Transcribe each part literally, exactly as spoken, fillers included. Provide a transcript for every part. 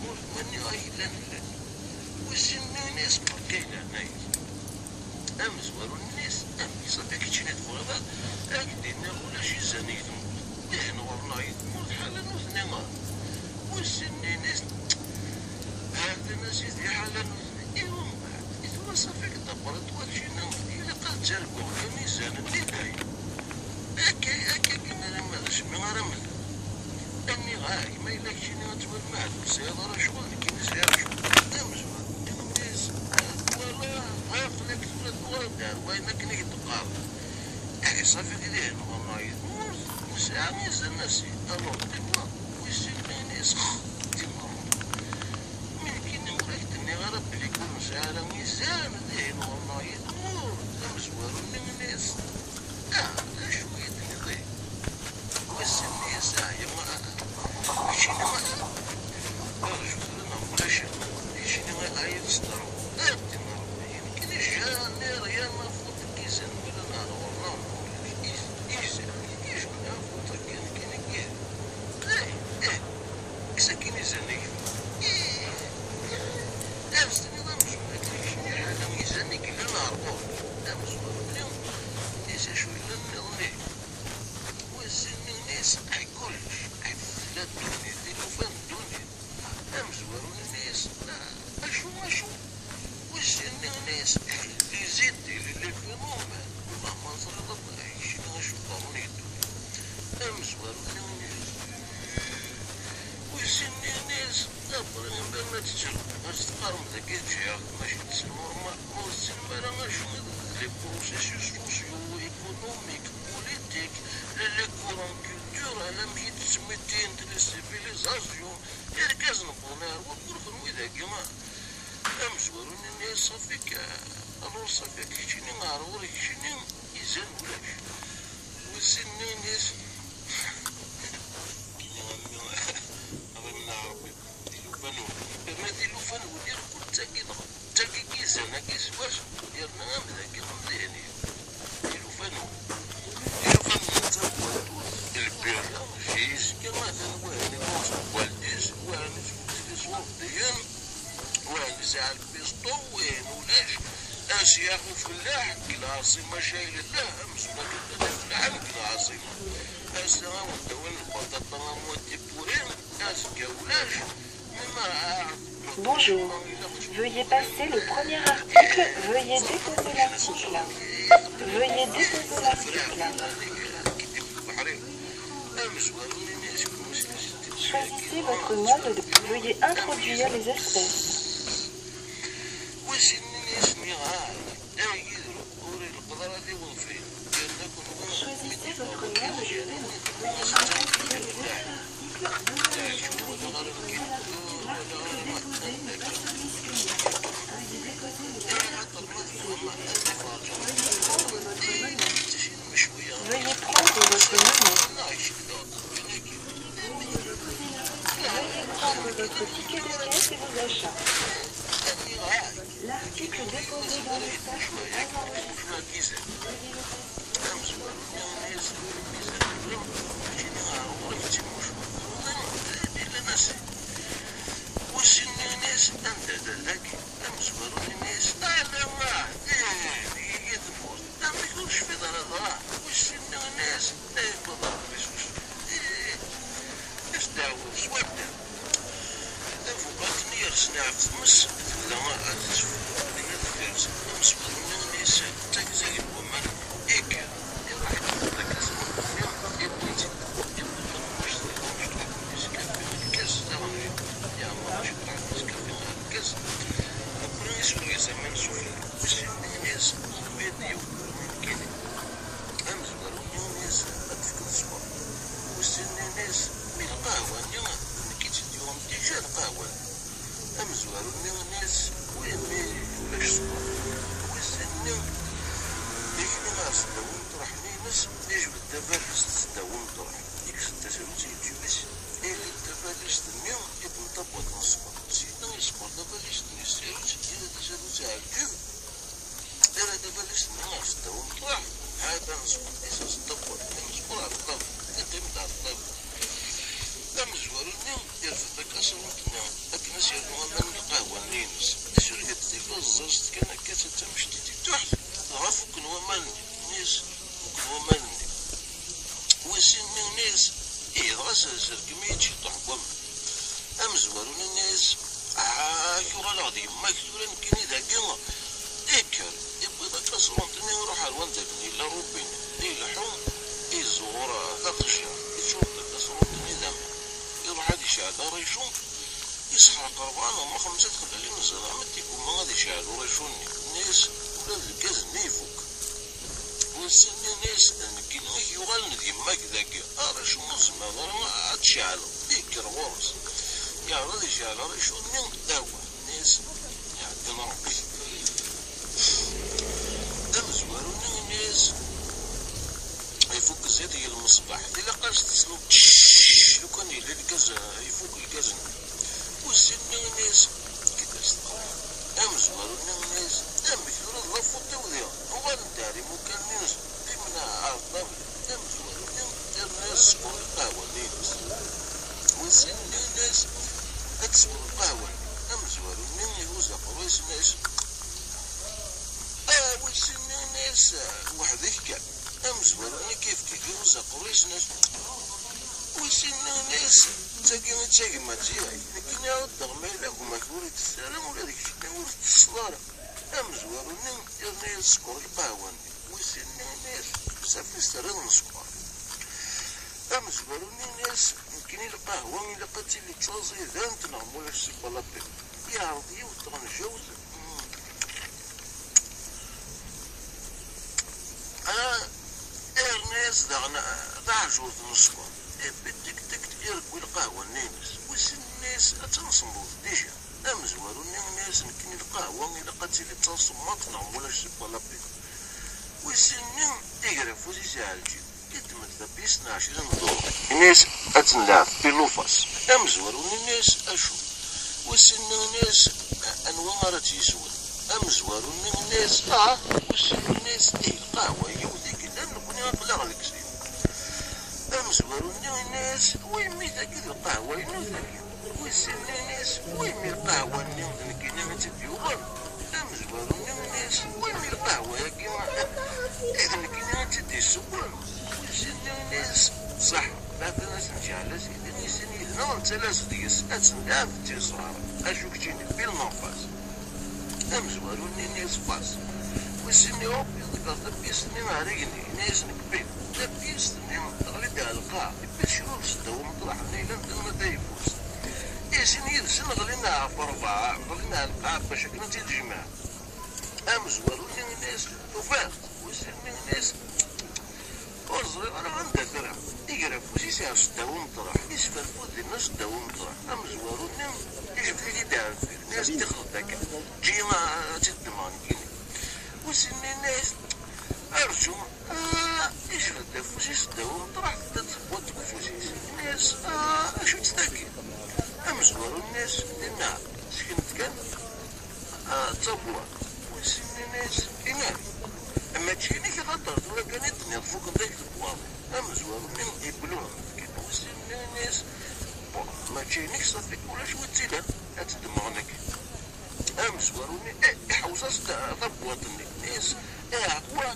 tmurt, ma nniɣ-ak llan, llan. Wissen nniɣ-as, berka-k leɛnaya-k. Amezwaru-nni-s, amek, ṣafi keččini tebɣiḍ ad, ad k-d-iniɣ ulac izan i tmurt. Dihin ɣur-neɣ i tmurt ḥala nutni. Wissen nniɣ-as, hatan a sidi ḥala nutni. I umbeɛd, i tura ṣafi debret wakeččini, ilaq ad ttarguɣ kan izan-nni dayen. Akka, akka kan alamma d acemma ara mlet. Nniɣ-ak, ma yella keččini ad twalem ahat ur tesɛiḍ ara ccɣel, nekkini sɛiɣ ccɣel. Amezwaru, nniɣ-as, twalaḍ, aql-ak tura tuɣal-d ar wayen akken i k-d-qqareɣ. Ahi ṣafi, dihin ɣur-neɣ i tmurt nesɛa izan a sidi. Alors, tu vois, wissen ma ini-as, di merra. Mi nekkini ur ak-d-nniɣ ara belli ur nesɛi ara izan, dihin ɣur-neɣ i tmurt, amezwaru-nni ini-as, ah, d acu i d-tenniḍ ihi? Wissen nniɣ-as, ah, ya, ma, mačči d ma, arju tura neɣ ulac, mačči d ma, ay, ad s-d-ṛuḥ, ad d-iniɣ, nekkini jamais rien à foutre n yizan, wala neɣ ɣur-neɣ, neɣ ulac, i, i, i, jamais à foutre n nekkini, ih, ih, ih, isaki Izid, il est phénomène. Ur ma teẓriḍ akk keččini acu qqaren yedduyen. Amezwaru-nni, wissen nniɣ-as, après, ma tettru, ad teqqarem dagi ǧǧiɣ, mačči d normal, ur tessinem ara acu d les processus socio-économiques, politiques, les, les courants culturels, amek i d-ttmettin les civilisations, irgazen n Bunaɛrwa, ur kenwi dagi, amezwaru-nni nni-as, ṣafi-k, alors ṣafi-k, keččini ɣer ɣur-i, keččini izan ulac. Wissen nni-as, kini a mmi, a mmi n Ṛebbi, tilufa-nwen. Yerna tilufa-nwen irkul d tagi dɣa. D tagi i izan-agi s wass, yerna am dagi am dihin-iw. Tilufa-nwen. Tilufa-nwen d tawwalt, lbirya, jis, kama atan wahan iɣuṣ deg waldis, wahan isfuddi di ṣurdiyen, wahan isɛa lbiṣṭu, wahan ulac. Asyax ufellaḥ deg lɛaṣima, cay lillah, amezwaru d afellaḥ deg lɛaṣima. Ass-a a wen-d-awin lbaṭaṭa am wa n Tipurin, azekka ulac. Bonjour. Veuillez passer le premier article. Veuillez déposer l'article. Veuillez déposer l'article. Choisissez votre mode de... Veuillez introduire les espèces. Choisissez votre mode de... Veuillez introduire les espèces. Veuillez prendre votre monnaie. Veuillez prendre votre ticket de caisse et vos achats. L'article déposé dans le sac est enregistré. Veuillez le passer. Wissen nniɣ-as, anda-t dagi? Amezwaru-nni nni-as, ala ma din, ihi tmurt. Amek ur tecfiḍ ara dɣa? Wissen nniɣ-as, ay wad Ṛebbi s usfel. Ih, isdeɛwed s waddal. Tabuqalt-nni yersen ɣef tmes, tebda ad teffeɣ, dinna teffer-tt. Amezwaru-nni nni-as, d tagza deg waman, ikker. Iruḥ-d, iṭṭeq-as lweqt-nni, iwwi-tt-id, iwwi taqemmuct-nni tamecṭuḥt, iskafi lkas taɣenjayt, yeɛmer ciṭṭaḥ iskafi ɣer lkas, après isuri-as aman s ufella, wissen nni-as, tewwi-d yiwet n lmumkini. Amezwaru-nni nni-as, ad d-tefkeḍ ṣṣber. Wissen nni-as, mi lqahwa-nni, d nekk i tt-id-yuɣen dija lqahwa-nni. Amezwaru-nni nni-as, wi mi ulac ṣṣber? Wissen nni, ikni ɣer seddaw umeṭreḥ-nni-ines, ijbed taballest seddaw umeṭreḥ. Ikkes-d tasarut n lǧib-is, ili-d taballest-nni i d-nṭabbat n ṣṣber. Syenna iṣebber taballest-nni s tsarut, ili tasarut ɣer lǧib, ira taballest-nni ɣer seddaw umeṭreḥ, ha-t-an ṣṣber-is iṣeṭṭabbat, imẓebbur ɣer ṭṭabla, iqqim-d ɣer ṭṭabla. Amezwaru-nni irfed takaṣrunt-nni akken ad s-yernu aman n lqahwa-nni-ines. Isureg-d tibbaẓẓaẓt kan akka d tamectit i tuḥt, dɣa fukken waman-nni. Nni-as, fukken waman-nni. Wissen nni-as, ihi dɣa s-, serkem-iyi-d ciṭuḥ n waman. Amezwaru-nni nni-as, ah, ak-uɣaleɣ d yemma-k tura nekkini dagi. Ikker, iwwi takaṣrunt-nni, iruḥ ar wanda akken yella Robine, ileḥḥu, iẓur taqejjirt, icureḍ takaṣrunt-nni d aman. Iruḥ ad icɛel aricu, iseḥreq rebɛa neɣ ma xemsa txellal imeẓẓaɣ, ma d-igumma ad icɛel uricu-nni. Nni-as, ula d lgaz-nni ifuk. Wissen nni-as, d nekkini i k-yuɣalen d yemma-k dagi, aricu ur tezmireḍ ara ad tceɛleḍ. Ikker ɣur-s, yeɛreḍ ad icɛel aricu-nni, awa, nni-as, iɛeggen Rebbi. Amezwaru-nni nni-as, ifuk zzit i lmeṣbaḥ, ilaq ad s-tesleḍ, tcc, lukan yella lgaz, ifuk lgaz-nni. Wissen nni nni-as, kif as-teqreḥ. Amezwaru-nni nni-as, amek tura d lafuṭ-iw diɣ? Uɣalen-d ar imukan-nni-nsen, qqimen ar ṭṭabla. Amezwaru-nni yerna iṣebber lqahwa-nni-ines. Wissen nni nni-as, ad tesbeḍ lqahwa-nni. Amezwaru-nni ihuzz aqerru-is nni-as, ah, wissen nni nni-as, weḥd-k kan. Amezwaru-nni kif kif ihuzz aqerru-is nni-as, wissen nni nni-as, d tagi i d tagmat-ik. Nekkini ɛuddeɣ ma yella gma-k ur itess ara, ula d keččini ur tettesseḍ ara. Amezwaru Yenna-yas: "Ṣekkeṛ lqahwa-nni." Wis sin-nni yenna-yas: "Bezzaf i s-terriḍ n sskeṛ." Amezwaru-nni yenna-yas: "Nekkini lqahwa ilaq ad tili d taẓidant neɣ mulac s balapin." Yeɛreḍ yiwet tɣenjawt. Ah, yerna-yas daɣen, ah, taɛejjurt n sskeṛ. Iwwi tik tik, iregwi lqahwa-nni-ines. Wis sin yenna-yas: "Attan semmeḍ dija." Amezwaru-nni yenna-yas: "Nekkini lqahwa ilaq ad tili d tasemmaḍt neɣ mulac s balapin." Wis sin-nni iger afus-is i Ɛelǧib, iddem-d tapist n ɛecrin n dduṛ. Yenna-yas: "Ad tt-nleɛb pilufas." Amezwaru-nni yenna-yas: "Acu?" Wis sin-nni yenna-yas: "Anwa ara tt-yeswen?" Amezwaru-nni yenna-yas: "Ah." Wis sin yenna-yas: "Ih, lqahwa-agi wi d-igellan, nekkni aql-aɣ deg sin." Amezwaru-nni yenna-yas: "Waymi tagi d lqahwa-inu tagi?" Wis sin yenna-yas: "Waymi lqahwa-nni d nekkini i tt-id-yuɣen?" Amezwaru-nni yenna-yas: "Waymi lqahwa-agi d nekkini i tt-id-yessewwen?" Wis sin yenna-yas: "Ṣaḥ, baba ad as-njeɛl asidi, i sin yid-neɣ nettales deg-s, ad tt-nleɛb d tiẓar. Acu keččini, pil neɣ fas?" Amezwaru-nni yenna-yas: "Fas." Wis sin iruḥ iḍegger tapist-nni ar igenni, yenna-yas: "Nekk pil." Tapist-nni teɣli-d ar lqaɛ, iwwi-d kra n seddaw umeṭreḥ-nni yellan d alma tayeffust. I sin yid-sen ɣlin ɣef rebɛa, ɣlin ar lqaɛ bac akken ad tt-id-jemɛen. Amezwaru-nni yenna-yas: "Tufiḍ-tt?" Wis sin yenna-yas: "Ur ẓriɣ ara anda tella." Iger afus-is ar seddaw umeṭreḥ, isferfud dinna seddaw umeṭreḥ. Amezwaru-nni ijbed-it-id ar deffir, yenna-yas: "Ṭixer-d akka, eǧǧ-iyi ad tt-id-ddmeɣ nekkini." Wis sin yenna-yas: "Arǧu." Ah, ijbed-d afus-is seddaw umeṭreḥ, tedda-d tewwa-tt deg ufus-is. Yenna-yas: "Ah, acu-tt tagi?" Amezwaru yenna-yas: "Dinna, sken-d kan." Ah, d tabwaṭ. Wis sin yenna-yas: "Iman, mačči inek, axaṭer tura kan i d-tenniḍ fukken-t akk tebwaḍin." Amezwaru-nni iwwi lweɛd. Wis sin yenna-yas: "Bon, mačči inek, ṣafi, ulac wi tt-ilan, ad tt-ddmeɣ nekk." Amezwaru-nni, eh, iḥewwes-as-d tabwaṭ-nni. Yenna-yas: "Eh, aqwa,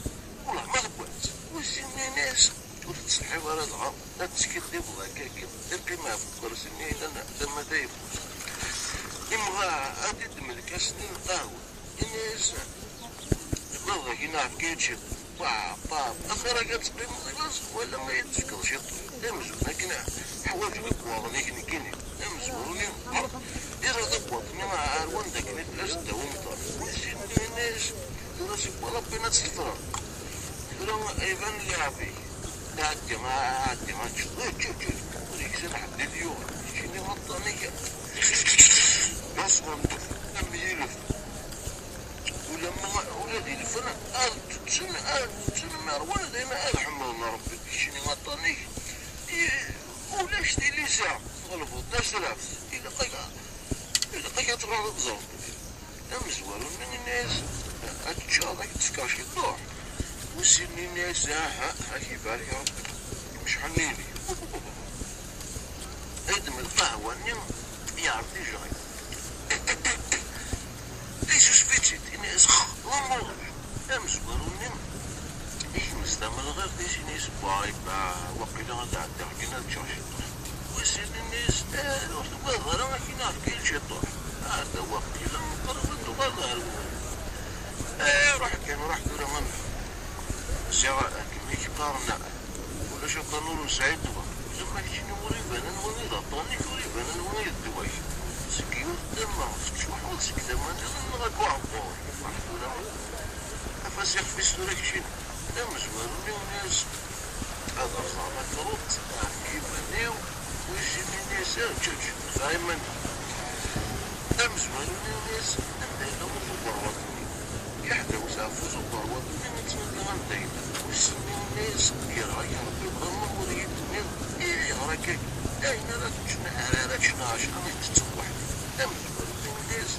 wellah ma tewwa-tt." Wis sin yenna-yas: "Ur tettṣeḥḥiḍ ara dɣa, ad teskiddibeḍ akka akken." Iqqim ɣef ukersi-nni yellan tama tayeffust. Imɣa ad d-iddem lkas-nni n lqahwa. Ini-as: "Baba-k, ini-as-d kan ciṭ." Paɣ, paɣ, axir akka ad teqqimeḍ i laẓ, wala ad yi-d-tefkeḍ ciṭ. Amezwaru akken ḥwaǧeɣ ikwaɣen-ik nekkini. Amezwaru-nni, yerra tabwaṭ-nni ar wanda akken i tella seddaw umeṭreḥ. Wis sin yenna-yas: "Tura seg walaṭin ad tt-tefreɣ. Tura iban leɛb-ik." Nɛeddi, nɛeddi, neččeḍ, ečč, ečč, ečč. Ur yegzan ḥedd i t-yuɣen. Keččini aṭṭan-ik d asɣenṭef, am yilef. Ulamma ula d ilfen ad tetten, ad tetten, mi ṛwan dayen ad ḥemmden Ṛebbi. Keččini aṭṭan-ik, i-, ulac tilisa, tɣelbeḍ tasraft. Ilaq-ak, ilaq-ak ad truḥeḍ ad teẓreḍ. Amezwaru-nni yenna-yas: "Ad teččeḍ, ad k-d-fkeɣ ciṭuḥ." Wis sin yenna-yas: "Aha, ad k-ibarek Ṛebbi. Mecḥen-iyi." Iddem lqahwa-nni, yeɛreḍ ijɣi. Isusef-itt-id, yenna-yas: "Xx, d amuḍin." Amezwaru-nni ikmes tamelɣiɣt, i sin-is: "Wa, ibba, waqila ad ɛeddiɣ kan ad ččeɣ ciṭuḥ." Wis sin yenna-yas: "Eh, ur tugadeḍ ara, ad k-in-aɣ kan ciṭuḥ. Ɛad waqila qrib ad nuɣal ɣer wul." "Eh, ruḥ kan, ruḥ tura, am ziɣ akken i k-qqaren, ulac aṭṭan ur nesɛi ddwa." Tama keččini ur iban anwa i d aṭṭan-ik, ur iban anwa i d ddwa-k. Seg yiwet tama tettcuḥḥuḍ, seg tama nniḍen neɣ akk uɛebbuḍ. Ruḥ tura, af-as ixef-is tura keččini. Amezwaru-nni yenna-yas: "Ad rẓeɣ takruḍt ɣef yiman-iw." Wis sin yenna-yas: "Ečč, ečč, nfeɛ iman-ik." Amezwaru-nni yenna-yas: "Anda yella uẓuberwaṭ-nni?" Iḥdaw s ɣef uẓuberwaṭ-nni, ittnadi anda yella. Wis sin yenna-yas: "Yerɣa-k Ṛebbi, dɣa ma ur iyi-d-tenniḍ, ih, yeɣra-k-agi. Ayen ara teččen, ara, ara ččen ɛecṛa, i d-tetteɣ weḥd-i." Amezwaru-nni yenna-yas: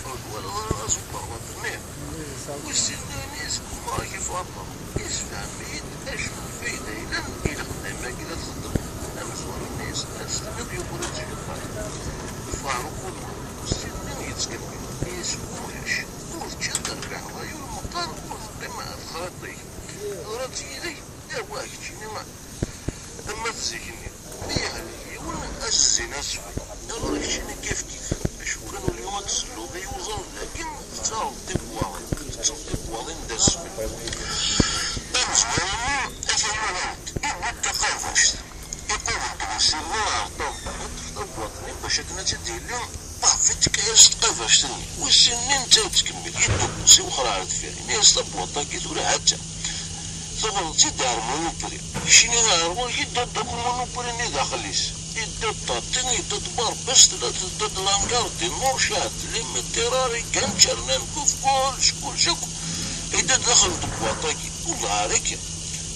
"Ur twalaḍ ara aẓuberwaṭ-nni?" Wis sin yenna-yas: "Ma ɣef aṭṭan, isefhem-iyi-d acu n lfayda yellan i lexdama-agi la txeddmeḍ." Amezwaru yenna-yas: "Ad s-tiniḍ yuker-itt cciṭan." Faṛuq Ulwa. Wis sin-nni yettkemmil: "Yenna-yas: Ulac, ur teččiḍ terbiḥeḍ ay ul meqqar, ur teqqim texriṭ-ik. Tura-tt yid-k, awa keččini am at zik-nni. Mi yehlek yiwen, ad s-zzin asfel. Tura keččini kif kif. Acu kan ul-iw ad tselluḍ i uẓaw dagi, tettaɣeḍ tibwaɣin, tettaɣeḍ Akken ad tt-id-yelli, paf, ittekka-yas tqabact-nni. Wis sin-nni netta yettkemmil, yedduqes, iwexxer ar deffir. Yenna-yas: "Tabwaṭ-agi tura ha-tt-a. Tuɣeḍ-tt-id ar Monoprix." Keččini ar ɣur-k, yedda-d akk Monoprix-nni daxel-is. Yedda-d Tatin, yedda-d Barbès, tella tedda-d Langar di Nurcad, Limiterrari, Gančernan, kuf, kullec, kullec akk. Yedda-d daxel n tebwaṭ-agi. Ur ḍeɛɛer akka.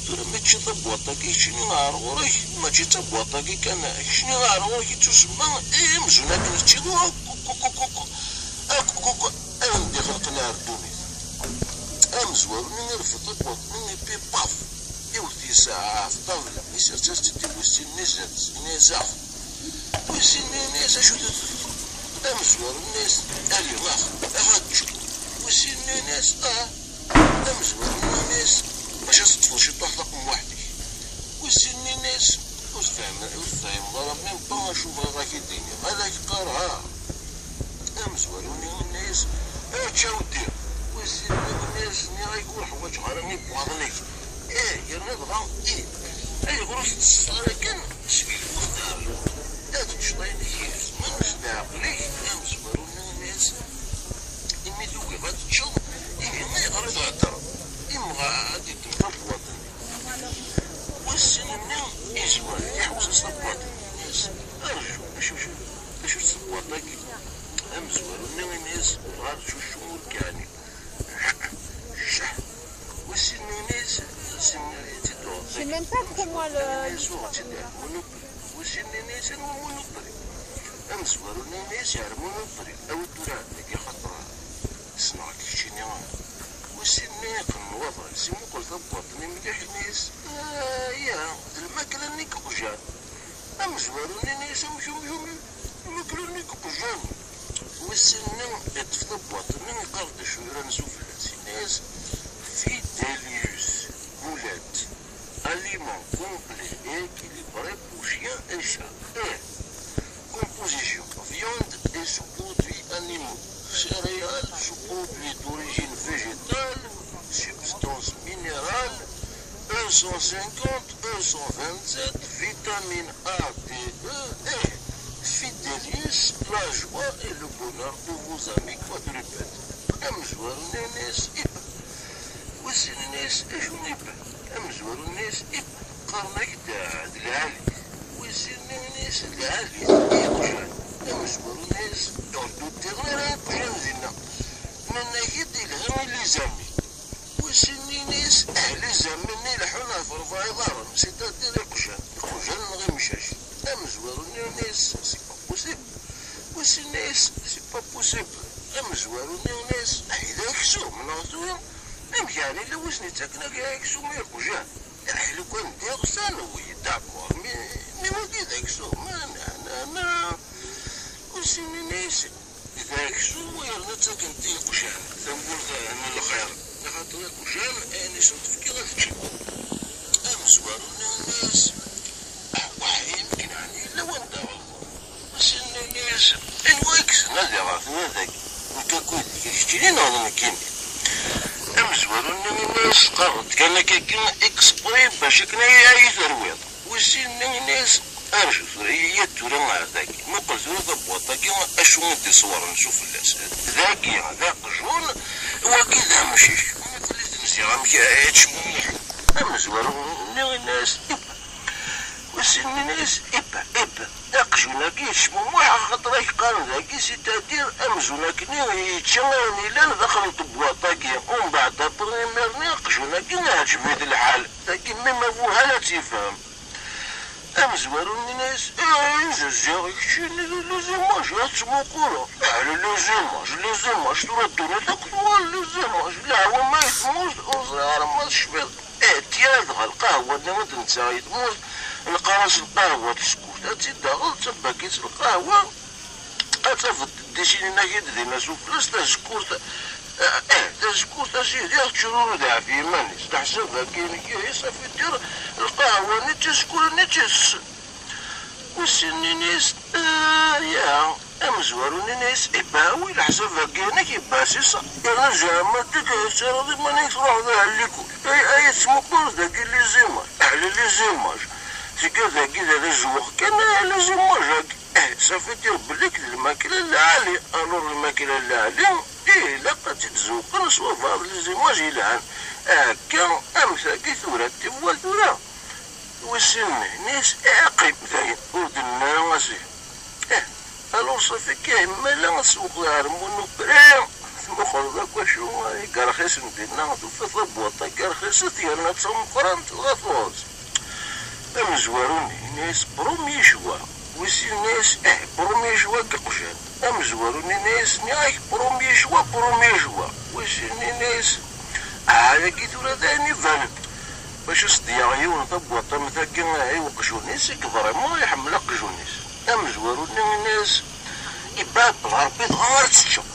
Tura mačči tabwaṭ-agi keččini ar ɣur-k, mačči d tabwaṭ-agi kan, keččini ar ɣur-k ittusemma, eh, amzun akken kečči d akk, akk, akk, akk, akk, akk, ayen d-ixelqen ar ddunit. Amezwaru-nni irfed tabwaṭ-nni, ipi paf, iwet yes ɣef ṭṭabla, isers-as-tt-id i wis sin-nni, yenna-yas: "Ax." Wis sin-nni yenna-yas: "Acu-t?" Amezwaru-nni yenna-yas: "Ali, ax, ax ad teččeḍ." Wis sin-nni yenna-yas: "Ah." Amezwaru-nni yenna-yas: "Bac ad teṭṭfeḍ ciṭuḥ taqemmuḥt-ik." Wis sin-nni yenna-yas: "Ur tefhim, ur tefhimeḍ ara même pas acu bɣiɣ ad k-id-iniɣ, ad ak-qqareɣ, ha." Amezwaru-nni yenna-yas: "Ečč a weddi." Wis sin-nni yenna-yas: "Nniɣ-ak ur ḥwaǧeɣ ara ibwaḍen-ik." Ih, yerna dɣa, ih. Ayɣer ur tettesseḍ ara kan seg lweqt-a? Ad teččeḍ ayen i k-igezzmen s leɛqel-ik. Amezwaru-nni yenna-yas: "Imi tugiḍ ad teččeḍ, ihi ayɣer i theddreḍ? Imɣa ad d-iddem tabwaṭ-nni." Wis sin-nni yezwar, iḥewwes-as tabwaṭ-nni, yenna-yas: "Rju, acu, acu, acu-tt tebwaṭ-agi?" Amezwaru-nni yenna-yas: "Rju, acu ur k-yeɛni." Ccah. Wis sin-nni yenna-yas: "Sin-nni i tt-id-tuɣeḍ." J'ai même pas pour moi le. Yenna-yas: "Uɣeɣ-tt-id ar Monoprix." Wis sin-nni yenna-yas: "Anwa Monoprix?" Amezwaru-nni yenna-yas: "Ar Monoprix. Awi tura ar dagi, axaṭer ssneɣ-k keččini." Wis sin-nni iqqen waḍil, s imuqel tabwaṭ-nni mliḥ, yenna-yas: "Ah, ya, d lmakla-nni n yeqjan." Amezwaru-nni yenna-yas: "Amek, amek, amek? Lmakla-nni n yeqjan?" Wis sin-nni iṭṭef tabwaṭ-nni, iqqar-d acu yuran sufella-s, yenna-yas: "Fidelius Boulet, aliment complet et équilibré pour chien et chat." Eh, composition: viande et sous-produits animaux, céréales, sous-produits d'origine végétale, substances minérales, E cent cinquante, E cent vingt-sept, vitamine A, D, E, eh, Fidelius, la joie et le bonheur de vos amis quadrupèdes. Amezwaru-nni yenna-yas: "Ip." Wis sin yenna-yas: "Acu ip?" Amezwaru-nni yenna-yas: "Ip, qqaren-ak-d d lɛali." Wis sin yenna-yas: "D lɛali i yeqjan." Amezwaru-nni yenna-yas: "Ur d-uddiɣen ara iqjan dinna. Nnan-ak-id ilha i les amis." Wis sin yenna-yas: "Ah, les amis-nni leḥḥun ɣef rebɛa iḍarren, c'est-à-dire iqjan, iqjan neɣ imcac." Amezwaru-nni yenna-yas: "C'est pas possible." Wis sin yenna-yas: "C'est pas possible." Amezwaru-nni yenna-yas: "Ah, d aksum neɣ tura? Amek yeɛni llan wid sen-ittaken aksum i iqjan? Ah, lukan d iɣsan, oui, d'accord, mais, mais wagi d aksum, ah, na, na, na." Wis sin yenna-yas: "D aksum yerna ttaken-t i iqjan, tawwurt n lxir, axaṭer iqjan ayen i sen-tefkiḍ ad ččen." Amezwaru-nni yenna-yas: "Ah, waḥi yemken ɛni yella wanda ɣelḍeɣ?" Wis sin yenna-yas: "Anwa i yekksen ad iɣer tura dagi? Nekk akked keččini neɣ d nekkini?" Amezwaru-nni yenna-yas: "Qqaren-d kan akkagi exprès bac akken ay, ay terwiḍ." Wis sin yenna-yas: "Arju tura, yya tura ar dagi. Muqel tura tabwaṭ-agi, acu i d-iṣewren s ufella-s. Dagi d aqjun, wagi d amcic. Muqel-iten ziɣ amek yettcmumuḥ." Amezwaru-nni yenna-yas: "Ip." Wis sin yenna-yas: "Ip, ip. Aqjun-agi yettcmumuḥ, axaṭer ak-qqaren dagi, c'est-à-dire amzun akkenni yečča ayen yellan daxel n tebwaṭ-agi. Umbeɛd après imir-nni, aqjun-agi iɛǧeb-it lḥal. Dagi même abuhal ad tt-yefhem." Amezwaru-nni yenna-yas: "Eh, zazzaɣ, keččini d les images ad ttmuquleɣ. Ah, les images, les images, tura ddunit akk tuɣal les images. Leɛwama i tmurt, ur ẓriɣ ara ma tecfiḍ." Eh, tira dɣa lqahwa-nni i d-nettaɣ i tmurt, neqqar-as lqahwa n tsekkurt. Ad tt-id-taɣeḍ d tabakit n lqahwa, ad tafeḍ ddisinin-agi-d dinna sufella-s, tasekkurt, eh, eh, tasekkurt a sidi, ad tecrurud ɣef yiman-is. Leḥsab-agi-inek, ihi, ça veut dire lqahwa-nni d tasekkurt-nni d tis-, Wis sin yenna-yas: "Ah, ya." Amezwaru-nni yenna-yas: "Ibawi leḥsab-agi-inek, ibas-is, yerna zeɛma deg tserreḍ iman-ik truḥeḍ ar likul. Ay, ay, tettmuquleḍ dagi les images. Ah, les images. Tigad-agi d azewweq kan, ah, les images-agi." Eh, ça veut dire belli d lmakla lɛali. Alors lmakla lɛali, eh, ilaq ad tt-id-zewqen s wabɛaḍ les images yelhan. Akka, am tagi tura tiwwa tura. Wissen, nis, eh, qqim dayen, ur d-nenna ara asif. Eh, alors ça fait que mala ad sewqeḍ ɣer Monoprix, tmuqleḍ akk acu i yerxisen dinna, tufiḍ tabwaṭ-agi rxiset yerna d tameqqrant, dɣa tuɣeḍ-tt. Amezwaru-nni, yenna-yas premier choix. Wis sin, yenna-yas, eh, premier choix deg iqjan. Amezwaru-nni, yenna-yas, nniɣ-ak premier choix, premier choix. Wis sin, yenna-yas, ah, ayagi tura d ayen ibanen. Bac ad s-d-yaɣ yiwen tabwaṭ am tagi, ah, i uqjun-is, i vraiment iḥemmel aqjun-is. Amezwaru-nni, yenna-yas, ibaɛed Rebbi dɣa ara tt-ččeɣ.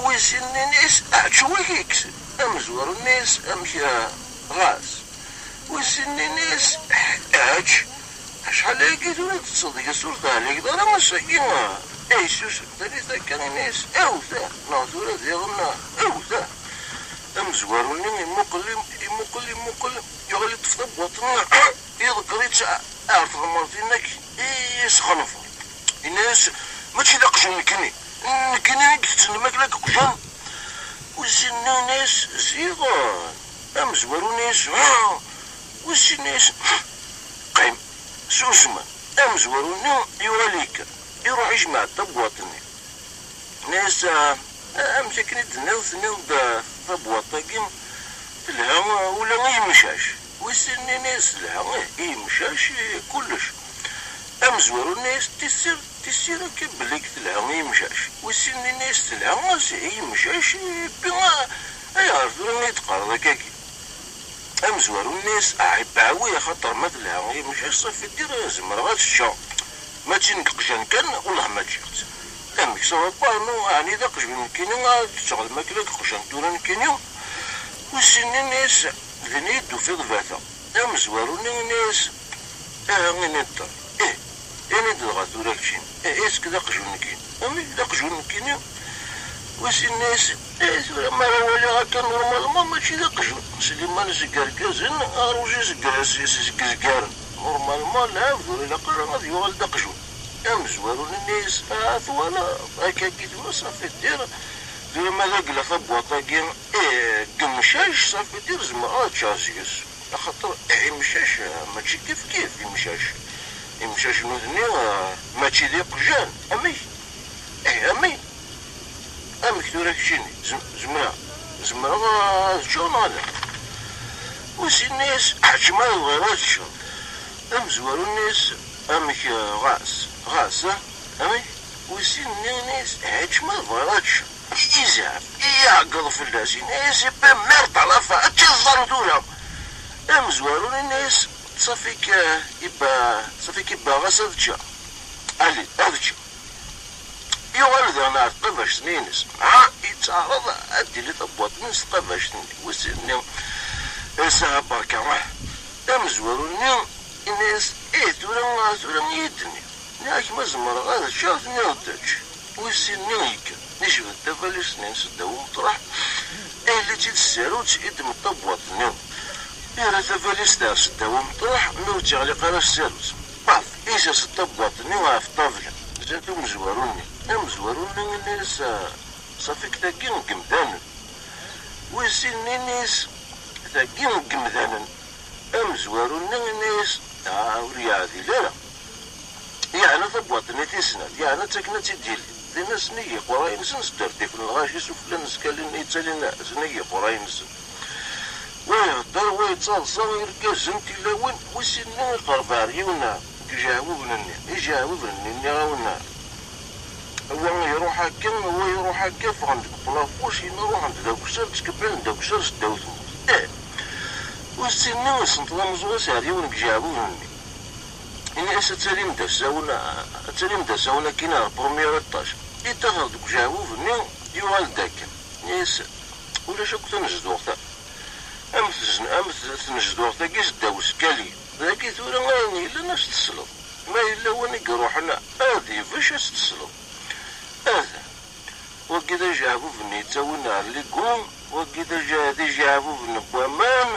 Wis sin, yenna-yas, ah, ččew-ik-ikkes. Amezwaru-nni, yenna-yas, amek, ah, ɣas. Wis sin, yenna-yas, ečč, acḥal ayagi tura teṭṭseḍ deg-s ur teɛligeḍ ara ass-agi? Ay susem, tallit akka, yenna-yas, awta, neɣ tura diɣen, awta. Amezwaru-nni imuqel, imuqel, imuqel, yuɣal iṭṭef tabwaṭ-nni, iḍegger-itt ar tɣemmert-nni i yesxenfer. Yenna-yas, mačči d aqjun nekkini, nekkini i itetten lmakla deg uqjun. Wis sin, yenna-yas, ziɣen. Amezwaru-nni, ah! Wis sin, yenna-yas, qqim, susem. Amezwaru-nni yuɣal yekker, iruḥ ijmeɛ-d tabwaṭ-nni. Yenna-yas, ah, amek akken i d-tenniḍ, tenniḍ-d, ah, tabwaṭ-agi telha, ah, ula i yemcac. Wis sin, yenna-yas, telha, ih, i yemcac, i kullec. Amezwaru-nni, yenna-yas, tissir, tissir akka belli telha i yemcac. Wis sin, yenna-yas, telha, ah, s-, i yemcac, i, ah, ayɣer tura i d-teqqareḍ akkagi? Amezwaru-nni, yenna-yas, ah, ibeɛwi, axaṭer ma telha i yemcac, ça veut dire zemreɣ ad tt-ččeɣ. Mačči deg iqjan kan, wellah ma ččiɣ-tt. Amek ça va pas, non, ɛni d aqjun nekkini, ad ččeɣ lmakla deg iqjan tura nekkini? Wis sin, yenna-yas, din i yi-d-tufiḍ bateɣ. Amezwaru-nni, yenna-yas, aha, ini-d, ih, ini-d dɣa tura keččini, ih, est-ce que d aqjun nekkini? Amek d aqjun nekkini? Wis sin, yenna-yas, eh, tura mi ara waliɣ akka, normalement mačči d aqjun. Sliman seg irgazen, aruji seg, seg, seg izgaren. Normalement lɛebd ur ilaq ara ad yuɣal d aqjun. Amezwaru-nni, yenna-yas, ah, twalaḍ, akkagi tura ça veut dire, tura ma d agla tabwaṭ-agi, eh, deg imcac, ça veut dire zemreɣ ad ččeɣ seg-s. Axaṭer, eh, imcac, eh, mačči kif kif imcac. Imcac nutni, eh, mačči d iqjan. Amek? Eh, amek? Amek tura keččini? Zem-, zemreɣ, zemreɣ, eh, ad ččeɣ neɣ ala? Wis sin, yenna-yas, ḥaǧ ma tebɣiḍ ad teččeḍ. Amezwaru-nni, yenna-yas, amek, eh, ɣas, ɣas, eh? Amek? Wis sin, yenna-yas, ḥaǧ ma tebɣiḍ ad teččeḍ. Izɛef, iɛeggeḍ fell-as, yenna-yas, ippe merde à la fin, ad tt-iẓẓan tura. Amezwaru-nni, yenna-yas, ṣafi-k, eh, ibba, ṣafi-k ibba ɣas ad ččeɣ. Allez, ad ččeɣ. Yuɣal daɣen ɣer tqabact-nni-ines. Ha, yettɛaraḍ ad d-tili tabwaṭ-nni s tqabact-nni. Wis sin-nni, asa berka, ah. Amezwaru-nni, yenna-yas, ih, tura, tura i yi-d-tenniḍ. Nniɣ-ak ma zemreɣ ad ččeɣ, tenniḍ-d ečč. Wis sin-nni yekker, yejbed tabalizt-nni-ines ddaw umeṭreḥ, illi-tt-id s tsarut, iddem-d tabwaṭ-nni. Yerra tabalizt-a s ddaw umeṭreḥ, mi ur tt-yeɣliq ara s tsarut. Paf! Isers-d tabwaṭ-nni ɣef ṭṭabla, zdat umezwaru-nni. Amezwaru-nni yenna-yas, ah, ṣafi-k tagi n yemdanen. Wis sin-nni yenna-yas, tagi n yemdanen. Amezwaru-nni yenna-yas, ah, ur yeɛdil ara. Yeɛna tabwaṭ-nni tis snat, yeɛna akken ad tt-id-yili. Dinna snigi iqerray-nsen, sderdifen lɣaci sufella n skali-nni yettalin snigi iqerray-nsen. Wa ihedder, wa yettaḍsa, irgazen, tilawin, wis sin-nni iqerreb ɣer yiwen deg ijeɛbuben-nni. Ijeɛbuben-nni, nniɣ-awen, wa iruḥ akka, wa iruḥ akka, ffɣen deg plafo, cima ruḥen-d d akessar, ttkebbilen d akessar seddaw tmurt. Eh! Wis sin-nni isenṭeḍ ameẓru-s ɣer yiwen deg ijeɛbuben-nni. Ini-as ad talim d asawen, ad talim d asawen akkin ar premier étage. Iṭṭaxer deg ujeɛbub-nni, yuɣal-d akken. Ini-as, ulac akk tanezduɣt-a. Am tezn-, am t-, tnezduɣt-agi seddaw uskali. Dagi tura ayen yellan ad s-tesleḍ. Ma yella win i iruḥen ad ibecc ad s-tesleḍ. Ata. Wagi d ajeɛbub-nni yettawin ar Ligu, wagi d aje-, d ijeɛbuben n waman,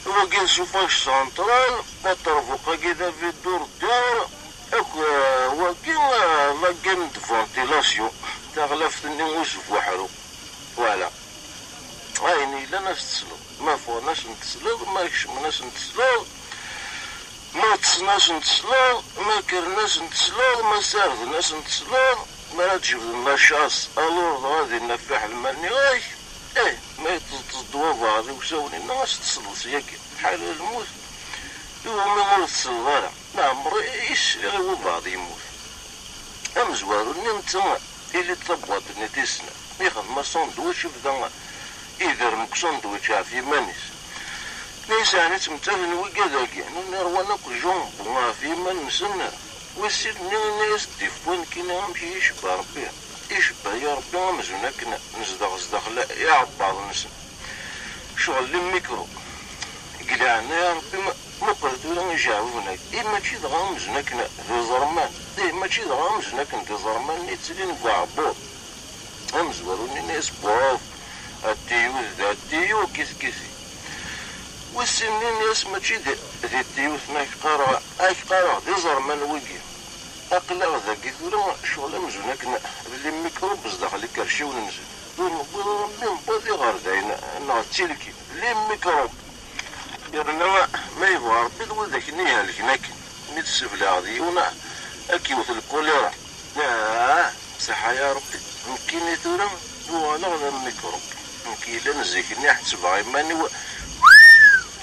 wagi d chauffage central, aṭerbuq-agi d avidur dur, Akk, eh, wagi, eh, la gamme de ventilation, taɣlaft-nni usbuḥru. Voilà. Ayen yellan ad s-tesleḍ. Ma ffɣen ad sen-tesleḍ, ma kecmen ad sen-tesleḍ, ma ṭṭsen ad sen-tesleḍ, ma kkren ad sen-tesleḍ, ma ssarden ad sen-tesleḍ, mi ara d-jebden la chasse, alors dɣa dinna fiḥel ma nniɣ-ak, eh, ma yeṭṭeẓ-d wabeɛḍ iwsawen-inna ad s-tesleḍ syagi. Ḥala lmut, iwumi ur tesleḍ ara? Leɛmer i sliɣ i wabeɛḍ yemmut. Amezwaru-nni netta ili-d tabwaṭ-nni tis snat. Ixdem asandwič, ibda idermek sandwič ɣef yiman-is. Mi yesɛan ittmettaten wigad-agi, nunni rwan akk jumbu ɣef yiman-nsen. Wis sin-nni yenna-yas-d ifwa nekkini amek i yi-icebba Rebbi. Icebba-yi Rebbi amzun akken nezdeɣ zdaxel iɛebbaḍ-nsen. Ccɣel n lmikru. Deg leɛnaya Rebbi, ma-, muqel tura ijeɛbuben-agi. I mačči dɣa amzun akken d iẓerman. Ih, mačči dɣa amzun akken d iẓerman i ttilin deg uɛebbuḍ. Amezwaru-nni yenna-yas: "Buh, a tiyut d a tiyu, kit kiti." Wis sin-nni yenna-yas: "Mačči d, d tiyut, ma ak-qqareɣ, ak-qqareɣ d iẓerman wigi. Aql-aɣ dagi tura, ccɣel amzun akken d les microbes daxel ikerciwen-nsen. Ur newwiḍ ara mi newwiḍ iɣerdayen neɣ d tilkin. Les microbes. Yerna ma yebɣa Rebbi d widak-nni ihelken akken. Mi d-sseblaɛeḍ yiwen, ad k-yewwet lkulira. Ah, ṣaḥa ya Rebbi. Nekkini tura uɣaleɣ d amikrub. Nekk yellan zik-nni ḥettbeɣ iman-iw,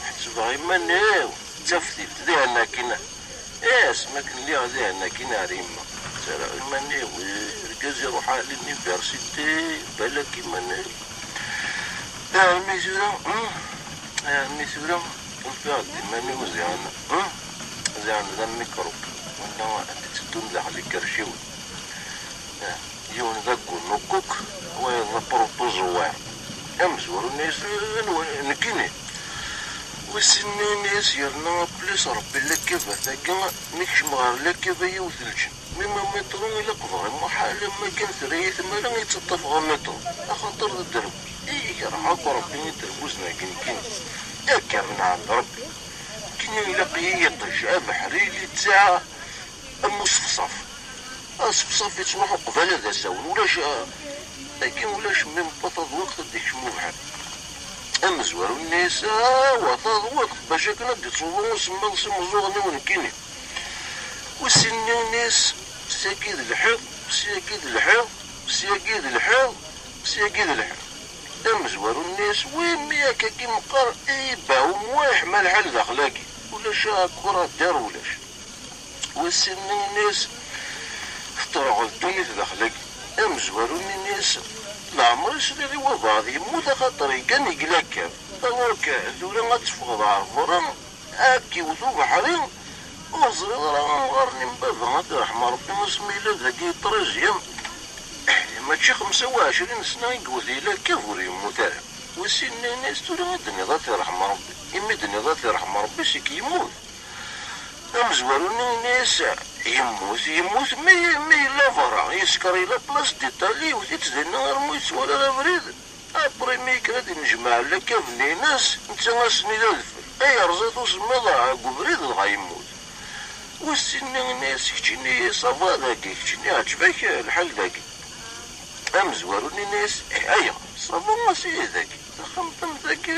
ḥettbeɣ iman-iw d taftilt, dihen akin." Eh, asmi akken lliɣ dihen akin ar yemma. Ttarraɣ iman-iw, eh, argaz iruḥ ar l'université, balak iman-iw. Armi tura, hmm, armi tura, ufiɣ-d iman-iw ziɣen, hmm, ziɣen d amikrub. Wala ad d-tteddun daxel ikerciwen. Eh, yiwen d aggunukuk, wayeḍ d aprotozoaire. Amezwaru-nni yenna-yas: "Anwa? Nekkini." Wis sin-nni yenna-yas: "Yerna plus Rebbi, la cavate-agi, mi kecmeɣ ɣer la cavate yiwet lǧen. Mi ma métro ilaq ḍrimuḥ, alamma kan terra-yi tmara i ttaṭṭafeɣ amétro, axaṭer d dderbuy. I kerheɣ akk Rebbi i dderbuzen-agi nekkini. Akka min ɛend Rebbi. Nekkini ilaq-iyi yiṭij, abeḥri, littaɛ, am uṣefṣaf. Aṣefṣaf yettruḥu qbala d asawen. Ulac, ah, dagi ulac, mi meṭṭa taḍwiqt ad d-ikcem ubeḥri." Amezwaru-nni yenna-yas: "Awa taḍwiqt, bac akken ad d-ittruḍu usemmiḍ s imeẓẓuɣen-iw nekkini." Wis sin-nni yenna-yas: "Syagi d lḥiḍ, syagi d lḥiḍ, syagi d lḥiḍ, syagi d lḥiḍ." Amezwaru-nni yenna-yas: "Wi mi akka i meqqar i yebbeɛ umwayeḥ ma lḥal daxel-agi? Ulac akura dar ulac." Wis sin-nni yenna-yas: "Teṭreɣ ddunit daxel-agi." Amezwaru-nni yenna-yas: "Leɛmer i sliɣ i wabɛaḍ yemmut axaṭer yeggan yegla kan. Alors que tura ad teffɣeḍ ɣer berra, ad k-iwet ubeḥri, ur ẓriɣ ara amɣar-nni n baba, ad t-irḥem Rebbi, asmi yella dagi triziyem. Mačči xemsa u ɛecrin sna i yewwet yella kaf ur yemmut ara." Wis sin-nni yenna-yas: "Tura i d-tenniḍ ad t-irḥem Rebbi. Imi d-tenniḍ ad t-irḥem Rebbi, c'est que yemmut." Amezwaru-nni yenna-yas: "Yemmut, yemmut, mi, mi yella berra, yesker yella place d'Italie, yewwet-itt dinna armi ur yettwali ara abrid. Après mi yekker ad d-innejmaɛ la cavate-nni-ines, netta ass-nni d adfel. Ay yerẓa-t usemmiḍ deg ubrid, dɣa yemmut." Wis sin-nni yenna-yas: "Keččini ça va dagi, keččini iɛǧeb-ak lḥal dagi?" Amezwaru-nni yenna-yas: "Eh, ayɣer? Ça va a sidi dagi. Taxxamt am tagi,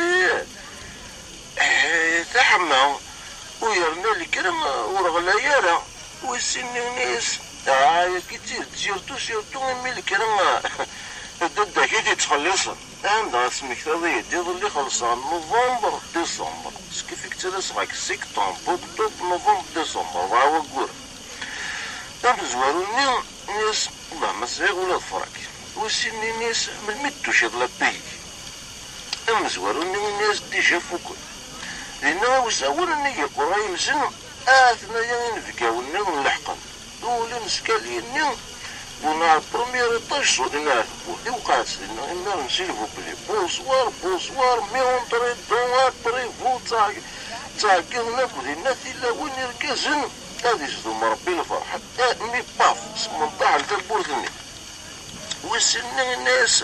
eh, teḥma, u yerna lekra ur ɣlay ara." Wis sin-nni yenna-yas: "Ah, ayagi d tidet, surtout, surtout imi lekra d dadda-k i t-ittxelliṣen." Anda ad smektaḍ-iyi-d, iḍelli xelṣeɣ novembre, décembre. Skif i yettalaseɣ-ak septembre, octobre, novembre, décembre, ṛebɛa waggur. Amezwaru-nni yenna-yas: "Wellah ma sɛiɣ ula d frak." Wis sin-nni yenna-yas: "Melmi d-tuciḍ la pays-ik?" Amezwaru-nni yenna-yas: "Déjà fukken." Dinna usawen nnig iqerra yemzen, aten-aya inebgawen nniḍen leḥqen. Ulin skalyi-nni, wwḍen ɣer premier étage, ẓẓulen ɣer tewwurt. Iwqeɛ-d dinna imir-nni: "S'il vous plaît, bonsoir, bonsoir, mais entrez donc, après vous." Ttɛeg-, ttɛeggiḍen akk dinna tilawin, irgazen, ad izdu Rebbi lferḥ. Eh, mi paf, smenṭaḥen tawwurt-nni. Wis sin-nni yenna-yas: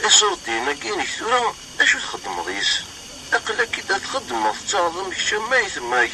"Iṣurdiyen-agi-inek tura, d acu txeddmeḍ yis-sen? Aql-ak-id ad txeddmeḍ, tettaɣeḍ am kečč am aytma-k."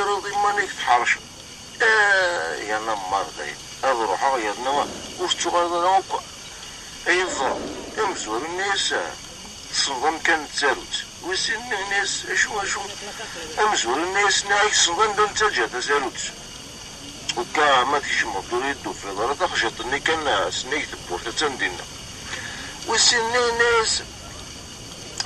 terriḍ iman-ik tḥerceḍ. Ah, yerna mmar dayen, ad ruḥeɣ yerna ur tettuɣaleḍ ara akk. Ay iẓra, amezwaru-nni-as, tessneḍ amkan n tsarut? Wis sin nniɣ-as, acu, acu? Amezwaru-nni-as, nniɣ-ak tessneḍ anda nettaǧǧa tasarut? Akka ma tkecmeḍ ur yi-d-tufiḍ ara taxjiṭ-nni kan, s nnig tewwurt attan dinna. Wis sin nniɣ-as,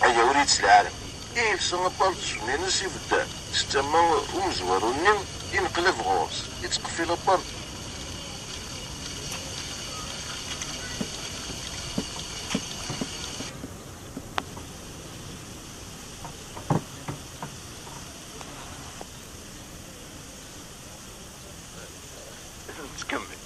aya ur yettlaɛ ara. Yelsa abardus-nni-ines ibeddan s tama umezwaru-nni, ineqlab ɣur-s, ittqeffil abardus. Nettkemmil.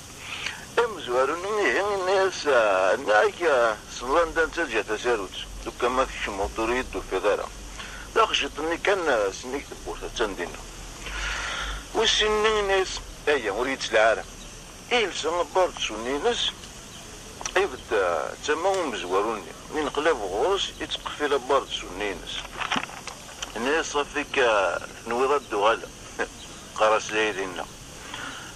Amezwaru-nni ihi, yenna-yas, ah, nniɣ-ak, ah, tessneḍ anda nettaǧǧa tasarut, lukan ma tkecmeḍ ur iyi-d-tufiḍ ara. Taxjiṭ-nni kan, ah, s nnig tewwurt attan dinna. Wis sin nniɣ-as, aya ur yettlaɛ ara. Yelsa abardus-nni-ines, ibedd, ah, tama umezwaru-nni, ineqlab ɣur-s, ittqeffil abardus-nni-ines. Yenna-yas, ṣafi-k, ah, tenwiḍ ad d-uɣaleɣ? Qqar-as la dinna.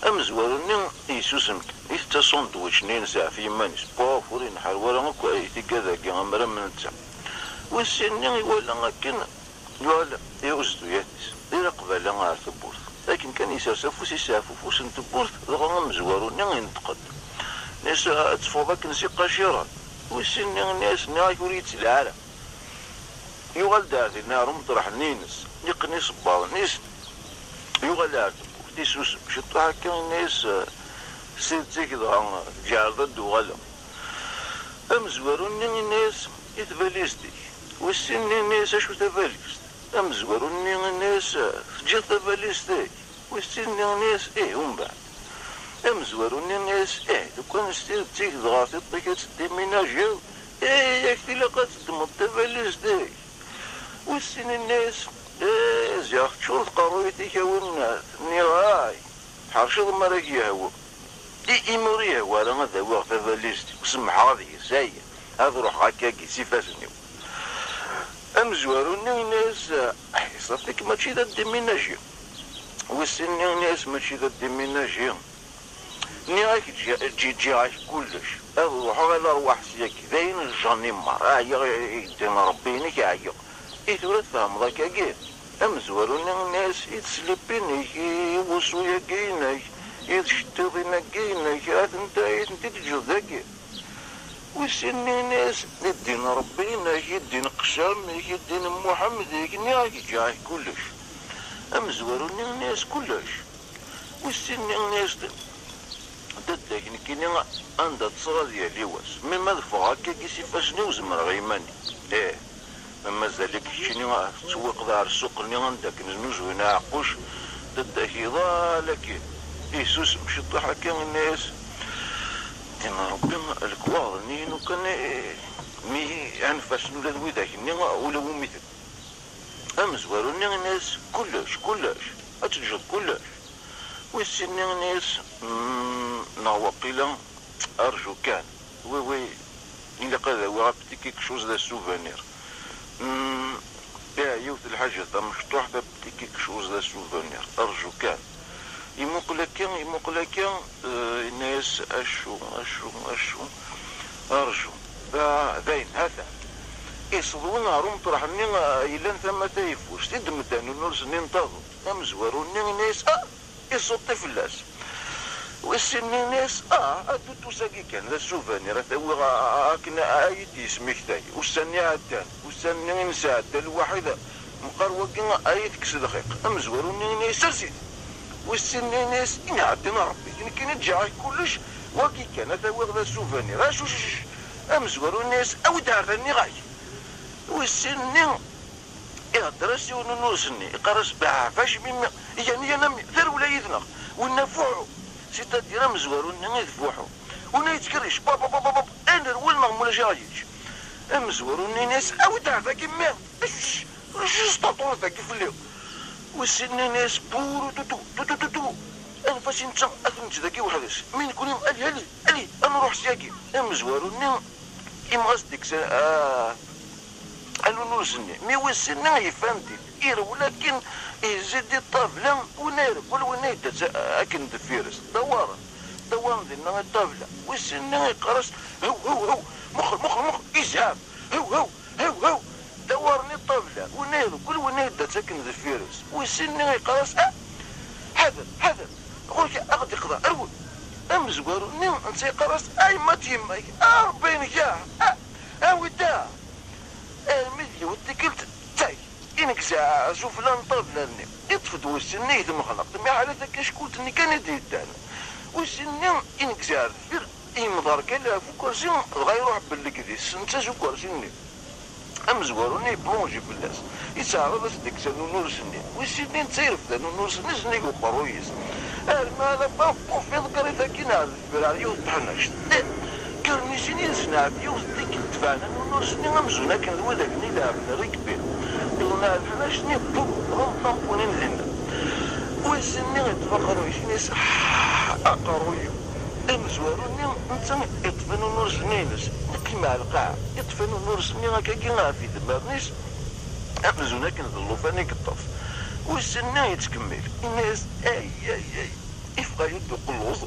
Amezwaru-nni yessusem kan, itett asandwič-nni-ines ɣef yiman-is. Puf, ur inḥar wara akk i tigad-agi amram n netta. Wis sin-nni iwala akken yuɣal i uzduyat-is, di laqbala ɣer tewwurt. Akken kan yessers afus-is ɣef ufus n tewwurt, dɣa amezwaru-nni ineṭq-d. Yenna-yas, ad teffɣeḍ akken s iqaciren. Wis sin-nni yenna-yas, nniɣ-ak ur yettlaɛ ara. Yuɣal-d ar dinna, ar umeṭreḥ-nni-ines, iqqen isebbaḍen-is, yuɣal ar tewwurt, isusem ciṭuḥ akka, yenna-yas, s tidet-ik dɣa tǧeɛleḍ ad d-uɣaleɣ? Amezwaru-nni yenna-yas, i tbalizt-ik. Wis sin-nni yenna-yas, acu tabalizt? Amezwaru-nni yenna-yas, teǧǧiḍ tabalizt-ik? Wis sin-nni yenna-yas, ih, umbeɛd? Amezwaru-nni yenna-yas, ih, lukan s tidet-ik dɣa tiṭ-ik ad tt-id-timinajiḍ, ih, yak tilaq ad teddmeḍ tabalizt-ik. Wis sin yenna-yas, ih, ziɣ teččur tqerruyt-ik a winnat, nniɣ-ak, tḥerceḍ mi ara k-yehwu. I imi ur iyi-yehwi ara ad awiɣ tabalizt-iw, semmḥeɣ deg-s, ay, ad ruḥeɣ akkagi s ifassen-iw. Amezwaru-nni yenna-yas: "Aḥi, ṣafi-k mačči d addiminaji." Wis sin-nni yenna-yas: "Mačči d addiminaji. Nniɣ-ak ǧǧi-, ǧǧi-, ǧǧiɣ-ak kullec. Ad ruḥeɣ ala rrwaḥ syagi. D ayen jjeɣ-nni merra. Ɛyiɣ i, i ddin Ṛebbi-inek, ɛyiɣ. I tura tfehmeḍ akkagi?" Amezwaru-nni yenna-yas: "I teslippin-ik, i wusu-yagi-inek, i tceṭṭiḍin-agi-inek, atent-a i tent-id-teǧǧeḍ dagi?" Wis sin-nni yenna-yas: "I ddin Ṛebbi-inek, i ddin qessam-ik, i ddin Muḥemmed-ik, nniɣ-ak ǧǧiɣ-ak kullec." Amezwaru-nni yenna-yas: "Kullec?" Wis sin-nni yenna-yas-d: "Dadda-k nekkini anda ṭṭseɣ ad yali wass. Mi ma ad ffɣeɣ akkagi s ifassen-iw zemreɣ i iman-iw. Ih, ma mazal-ik keččini tettwiqeḍ ar ssuq-nni anda akken znuzuyen aɛeqquc, dadda-k iḍal akkin." Isusem ciṭṭaḥ akka, yenna-yas: "Ddin Ṛebbi, lekwaɣeḍ-nni inu kan, eh, mi anef-asen ula d widak-nni, ula wumi ten-" Amezwaru-nni yenna-yas: "Kullec, kullec, ad teǧǧeḍ kullec." Wis sin-nni yenna-yas: "Mm, neɣ waqila, arju kan. Oui, oui, ilaq ad awiɣ un petit quelque chose de souvenir. Mm, ih, yiwet lḥaǧa tamecṭuḥt, un petit quelque chose de souvenir. Arju kan." Imuqel akka, imuqel akka, eh, yenna-yas: "Acu, acu, acu? Arju. Ah, dayen, ha-t-an." Iseḍwen ɣer umeṭreḥ-nni, eh, yellan tama tayeffust. I d-medden unurs-nni n taḍuṭ. Amezwaru-nni yenna-yas: "Ah!" Iṣuṭṭi fell-as. Wis sin-nni yenna-yas: "Ah, a Dutus-agi kan, d asubanir, ad t-awiɣ a-, a-, akken a-, a yi-d-yesmektay. Ussan-nni iɛeddan, ussan-nni i nesɛedda lwaḥid, meqqar wagi a yi-tekkes lxiq." Amezwaru-nni yenna-yas: "Sers-it." Wis sin-nni yenna-yas: "I nɛeddan a Ṛebbi, nekkini ǧǧiɣ-ak kullec, wagi kan, ad t-awiɣ d asubanir. Acucec." Amezwaru yenna-yas: "Awi-d ar da, nniɣ-ak." Wis sin-nni ihedder-as i ununurs-nni, iqqar-as: "Beɛɛef, acimi mi, yan, yan a mmi, tarewla yid-neɣ, winna fuḥu." C'est-à-dire amezwaru-nni i d fuḥu. Winna yettkerric, pap, pap, pap, pap, ayen rwel neɣ mulac aɣ-yečč. Amezwaru-nni yenna-yas: "Awi-d ar dagi mmi, acu, acu testuṭureḍ dagi fell-i?" Wis sin-nni yenna-yas: "Puru tutu, tutu, tutu. Anef-as i netta, ad t-neǧǧ dagi weḥd-s. Mi nekni, ali, ali, ali, ad nruḥ syagi." Amezwaru-nni imɣas deg-s, ah, anunurs-nni. Mi wis sin-nni yefran-t-id. Irwel akken, izzi-d i ṭṭabla, winna irwel, winna yedda-tt akken deffir-s. Dawaren, dawaren dinna i ṭṭabla. Wis sin-nni iqqar-as: "Hew, hew, hew, muqel, muqel, muqel, izɛaf, hew, hew, hew, hew." Dawaren i ṭṭabla, winna irwel, winna yedda-tt akken deffir-s. Wis sin-nni iqqar-as: "Ah, ḥader, ḥader, ɣur-k ad ɣ-d-iqḍa, rwel." Amezwaru-nni netta iqqar-as: "Ay, ma d yemma-k, a Ṛebbi-inek, ah, ah, awi-d, ah." Armi d yiwet tikkelt, ttay, ineggez sufella n ṭṭabla-nni, iṭṭef-d wis sin-nni i temxneqt, mi ḥala takackult-nni kan i d-yeddan. Wis sin-nni ineggez ar deffir, yemḍerkal ɣef ukersi, dɣa iruḥ belleg deg-s, netta s ukersi-nni. Amezwaru-nni yeplonji fell-as, yettɛaraḍ ad s-d-ikkes anunurs-nni. Wis sin-nni netta irfed anunurs-nni sennig uqerruy-is. Armi ala paf puf, iḍegger-it akkin ar deffir ar yiwet n teḥnact. Ih, kkren i sin yid-sen ɣef yiwet n tikkelt, tebɛen anunurs-nni amzun akken d widak-nni ileɛben rugby. Wwḍen ar teḥnact-nni, bum, ḍlem tampunin dinna. Wis sin-nni iṭṭef aqerruy-is, yenna-as: "Ḥḥ, aqerruy-iw." Amezwaru-nni netta iṭṭef anunurs-nni-ines, iqqim ar lqaɛa, iṭṭef anunurs-nni akkagi ɣef idmaren-is, amzun akken d llufan i yeṭṭef. Wis sin-nni yettkemmil, yenna-as: "Ay, ay, ay, iffeɣ-iyi-d uqelluẓ."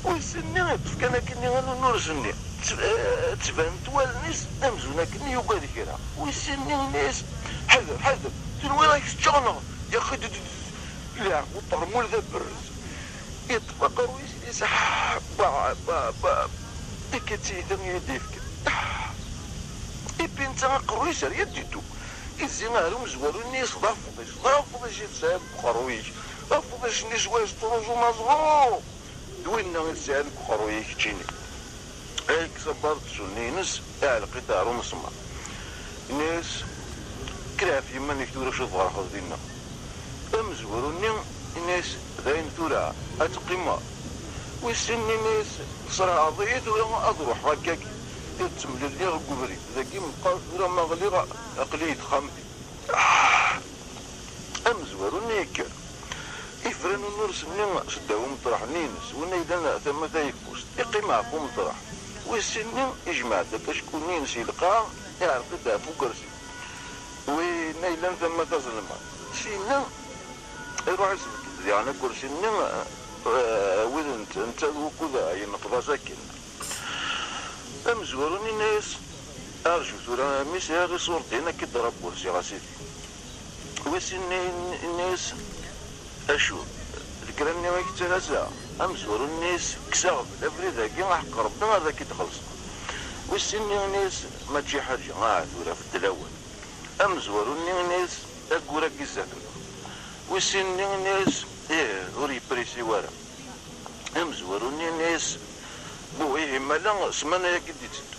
Wis sin-nni iṭṭef kan akkenni anunurs-nni, tt-, eh, ttbanent wallen-is amzun akken yugad kra. Wis sin-nni yenna-as: "Ḥader, ḥader, tenwiḍ ad k-ččeɣ neɣ?" Yaxi d, d, d, leɛqel uṭermul d aberrez. Iṭṭef aqerruy-is, iseḥḥ, ba, ba, ba. Akka d tiyita i yi-d-yefka. Ipi netta aqerruy-is ar yad d-iddu. Izzi ar umezwaru-nni-is d afḍic, d afḍic i tesɛiḍ deg uqerruy-ik. Afḍic-nni s wayes ttruẓu maẓru. D winna i tesɛiḍ deg uqerruy-ik keččini. Ay yekkes abbar d zzunni-ines, iɛelleq-it ar umeṣmar. Yenna-yas: "Kker ɣef yiman-ik tura acu tɣerqeḍ dinna." Amezwaru-nni yenna-yas: "Dayen tura, ad teqqimeḍ." Wis sin yenna-yas: "Tesrehɛeḍ-iyi tura ad ruḥeɣ akkagi, ad ttemlelliɣ deg ubrid. Dagi meqqar tura ma ɣliɣ aql-iyi deg texxamt-iw." Amezwaru-nni yekker. Yefran unurs-nni seddaw umeṭreḥ-nni-ines, win ay yellan tama tayeffust, iqqim ɣef umeṭreḥ. Wis sin-nni, ijmeɛ-d akk acku-nni-ines i lqaɛa, iɛreq-d ɣef ukersi. Win ay yellan tama tazelmaḍt, syenna, iruḥ isbedd-d diɣen akersi-nni, eh, wid netta, netta d wukud yenneqḍ-as akken. Amezwaru-nni yenna-yas, arju tura, mi sɛiɣ iṣurdiyen ad k-id-ṛabbursiɣ a sidi. Wis sin-nni yenna-yas, acu, lekra-nni i k-ttalaseɣ? Amezwaru-nni yenna-yas, kkes aɣbel, abrid-agi aḥeqq Ṛebbi ad ak-id-xellṣeɣ. Wis sin-nni yenna-yas, mačči ḥaǧa, ah tura beddel awal. Amezwaru-nni yenna-yas, aggur-agi zdat-neɣ. Wis sin-nni yenna-yas, ih, ur yepprisi wara. Amezwaru-nni yenna-yas, buh, ihi mala ssmana-agi d-itteddu.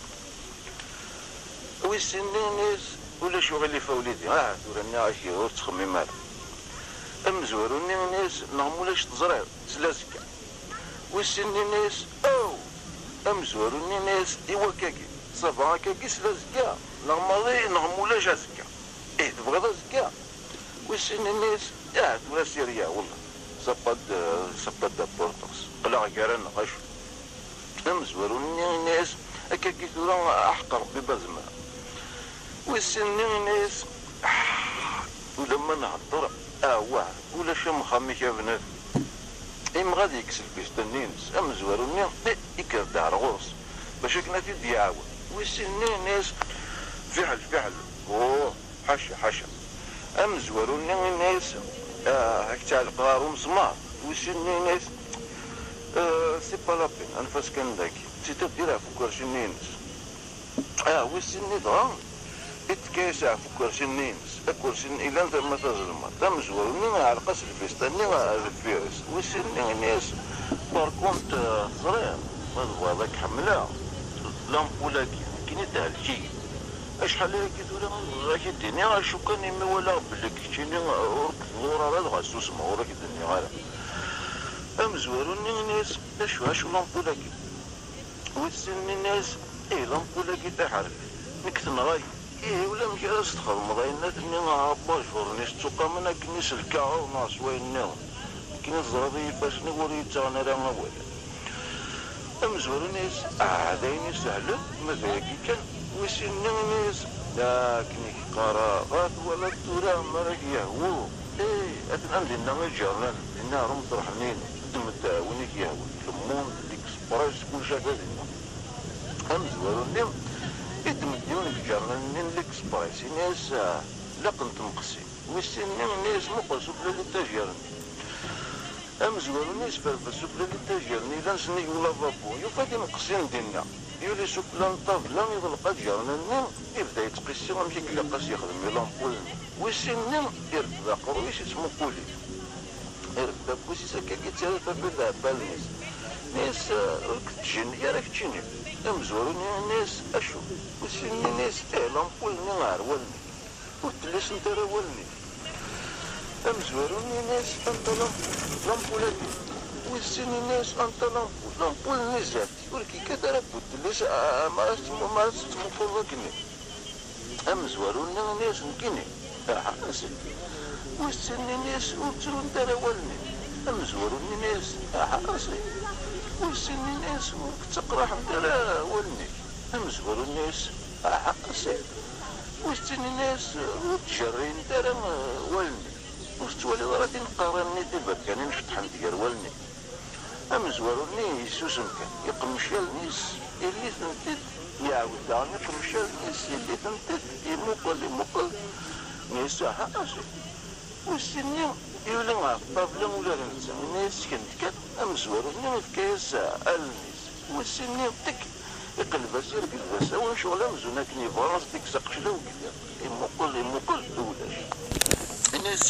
Wis sin-nni yenna-yas, ulac uɣilif a wlidi, ah tura nniɣ-ak ur ttxemmim ara. Amezwaru-nni yenna-yas, neɣ mulac teẓriḍ, sla azekka. Wis sin-nni yenna-yas, aw! Amezwaru-nni yenna-yas, i wakagi, ṣaba akkagi sla azekka, neɣ maḍi neɣ mulac azekka. Ih, tebɣiḍ azekka? Wis sin-nni yenna-yas, ah tura sirya, wellah, ça pas de, ça pas d'importance, qqleɣ gar-aneɣ acu. Amezwaru-nni yenna-yas, akkagi tura aḥeqq Ṛebbi ma zemreɣ. Wis sin-nni yenna-yas, ah, ulamma nhedder, awah, ulac am uxxam-ik a bnadem. Imɣa ad yekkes lbista-nni-ines, amezwaru-nni, eh, ikker-d ar ɣur-s, bac akken ad t-id-iɛawen. Wis sin-nni yenna-yas, fiḥel, fiḥel, uh, ḥaca, ḥaca. Amezwaru-nni yenna-yas, ah, ad k-ttɛelqeɣ ɣer umesmaṛ. Wis sin-nni yenna-yas, eh, c'est pas la peine, anef-as kan dagi. C'est-à-dire ɣef ukersi-nni-ines. Ah, wis sin-nni dɣa, ittekka-yas ɣef ukersi-nni-ines. Akersi-nni ilan tama tazelmaḍt. Amezwaru-nni iɛelleq-as lbista-nni deffir-s. Wis sin-nni yenna-yas, par contre, eh, teẓriḍ, ma tebɣiḍ ad k-ḥemmleɣ, lampul-agi, nekkini tehlek-iyi. Acḥal ayagi tura ad k-id-iniɣ, acu kan imi walaɣ belli keččini ur k-tḍur ara, dɣa susmeɣ, ur ak-d-nniɣ ara. Amezwaru-nni yenna-yas, acu, acu lampul-agi? Wis sin-nni yenna-yas, ih, lampul-agi taḥerfit, nekk tenɣa-yi. Ihi ulamek ara s-txedmeḍ ayen ad tenni abajur-nni s ttuqamen akken i s lkaɣeḍ neɣ s wayen nniḍen. Akken i teẓriḍ i yifassen-iw ur yi-ttaɣen ara awal. Amezwaru yenna-yas, ah, d ayen isehlen, ma d ayagi kan. Wis sin-nni yenna-yas, akken i k-qqareɣ, ɣa twalaḍ tura mi ara k-yehwu. Ih, atan dinna iǧernan, dinna ɣer umeṭreḥ-nni-inu. Ddem-d win i k-yehwan, lmund, liksepris, kullec ata dinna. Amezwaru-nni, iddem-d yiwen deg iǧernan-nni n liksepris, yenna-yas, ah, laqent tmeqsin. Wis sin-nni, yenna-yas, muqel sufella n itajir-nni. Amezwaru-nni yesferfes sufella n itajir-nni yellan sennig ulavabo, yufa timeqsin dinna. Yuli sufella n ṭṭabla, iɣleq aǧernan-nni, yebda yettqissi amek i ilaq ad s-yexdem i lampul-nni. Wis sin-nni, irfed aqerruy-is, yettmuqul-it. Irfed afus-is akka, yettarra tafat ɣef wallen-is. Yenna-yas, ur k-tettjenni ara keččini. Amezwaru-nni yenna-yas, acu? Wis sin-nni yenna-yas, ih, lampul-nni ɣer wallen-ik. Ur ttlisent ara wallen-ik. Amezwaru-nni yenna-yas, anta lampul? Lampul-agi. Wis sin yenna-yas, anta lampul? Lampul-nni zdat-i. Ur k-yekkat ara buddellis, a-, a-, ma ara tettmu-, ma ara tettmuquleḍ akkenni. Amezwaru-nni yenna-yas, nekkini. Aha, a sidi. Wis sin yenna-yas, ur ttrunt ara wallen-ik. Amezwaru-nni yenna-yas, aha, a sidi. Wis sin yenna-yas, ur k-ttaqraḥent ara wallen-ik. Amezwaru yenna-yas, aha, a sidi. Wis sin yenna-yas, ur ttjerriyent ara, eh, wallen-ik. Ur tettwaliḍ ara tineqqarin-nni tiberkanin ceṭṭḥent gar wallen-ik? Amezwaru-nni yessusem kan, iqmec allen-is, illi-tent-id, iɛawed daɣen iqmec allen-is, illi-tent-id, imuqel, imuqel, yenna-yas, aha, a sidi. Wis sin-nni yuli ɣef ṭṭabla ula d netta, yenna-yas, sken-d kan. Amezwaru-nni yefka-yas allen-is. Wis sin-nni, tek, iqelleb-as irgel d asawen, ccɣel amzun akken yebɣa ad s-d-ikkes aqeclaw deg imuqel, imuqel, ulac.